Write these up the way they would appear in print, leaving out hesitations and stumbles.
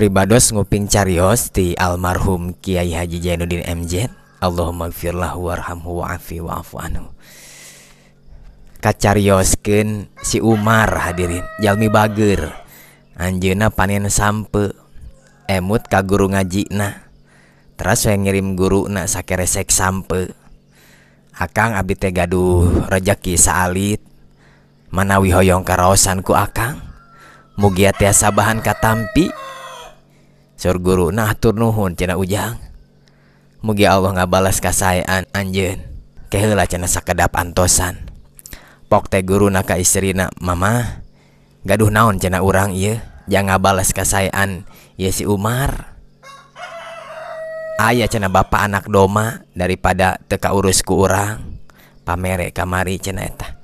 Pribados nguping carios ti almarhum Kiai Haji Jainuddin MZ. Allahumma gfirlahu warhamhu wa'afi wa'fu anhu. Kacarioskeun si Umar hadirin, jalmi bager. Anjeunna panen sampe emut ka guru ngajina. Teras we ngirim guruna sakeresek sampe. Akang abdi teh gaduh rejeki saalit. Manawi hoyong karaosan ku akang. Mugia tiasa bahan katampi. Sur guruna hatur nuhun cenah ujang. Mugi Allah ngabalas kasaean anjeun. Ke heula cenah sakedap antosan. Pok teh guruna ka istrina, "Mama, gaduh naon cenah urang ieu? Jang ngabalas kasaean ieu si Umar." Aya cenah bapak anak doma daripada teu kaurus ku urang. Pamere kamari cenah eta.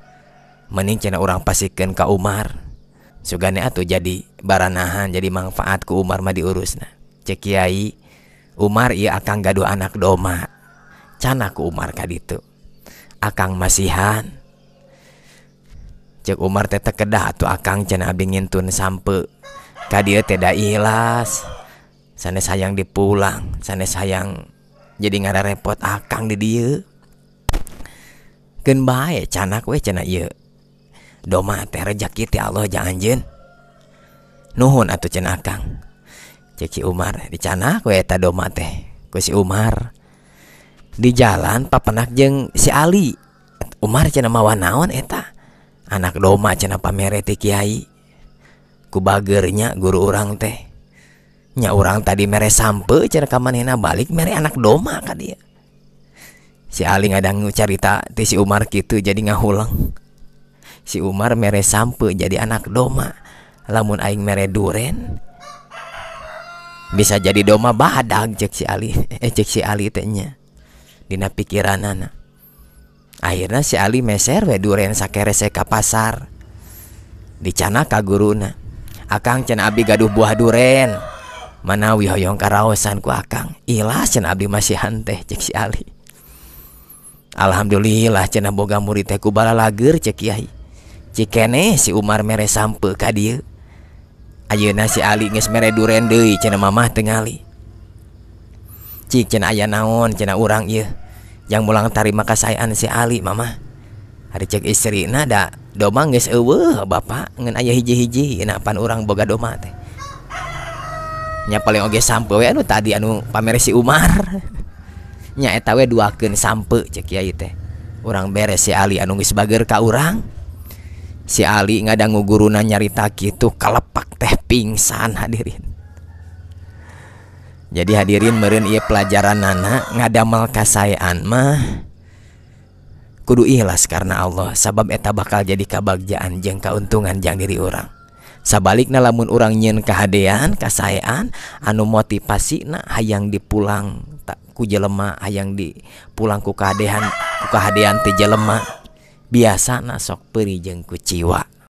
Mending cenah urang pasikeun ka Umar. Sugane atuh jadi baranahan, jadi manfaat ku Umar mah diurusna. Cek kiai, Umar ieu akang gaduh anak doma. Cana ku Umar ka ditu. Akang masihan. Cek Umar teh teu kedah atuh akang cenah abdi ngintun sampe. Ka dieu teh da ikhlas. Sanes hayang dipulang, sanes hayang jadi ngararepot akang di dieu. Keun bae canak we cenah ieu. Doma teh rejeki ti Allah jang anjeun. Nuhun atuh cenah akang. Cek si Umar, dicanak we eta doma teh ku si Umar. Di jalan papenak jeung si Ali. Umar cenah mawa naon eta? Anak doma cenah pamere ti kiai. Ku bageurnya guru urang teh. Nya urang tadi mere sampe cenah ka manehna balik mere anak doma ka dieu. Si Ali ngadangu carita ti si Umar kitu jadi ngahulang. Si Umar mere sampe jadi anak doma. Lamun aing mere duren bisa jadi doma badag cek si Ali. Cek si Ali teh nya. Dina pikiranana. Akhirna si Ali meser we duren sakerese ka pasar. Dicana ka guruna. Akang cenah abdi gaduh buah duren. Manawi hoyong karaosan ku akang. Ikhlas cenah abdi masihan teh cek si Ali. Alhamdulillah cenah boga murid teh ku balalager cek kiai. Cikene si Umar mere sampe ka dieu. Ayeuna si Ali geus mere duren deui cenah mamah teu ngali. Cik cenah aya naon cenah urang ieu. Jang mulang tarima kasaean si Ali mamah. Ari cek istrina da doma geus eueuh bapak ngan aya hiji-hiji cenah pan urang boga doma teh. Nya paling oge sampe we anu tadi anu pamere si Umar. Nya eta we duakeun sampe cek kiai teh. Urang beres si Ali anu geus bager ka urang. Si Ali ngadangu guruna nyarita kitu kalepak teh pingsan hadirin. Jadi hadirin meureun ieu pelajaranana ngadamel kasaean mah kudu ikhlas karena Allah sabab eta bakal jadi kabagjaan jeung kauntungan jang diri urang. Sabalikna lamun urang nyieun kahadean kasaean anu motivasina hayang dipulang ku jelema, hayang dipulang ku kahadean, ku kahadean ti jelema, biasana sok peuri jeung kuciwa.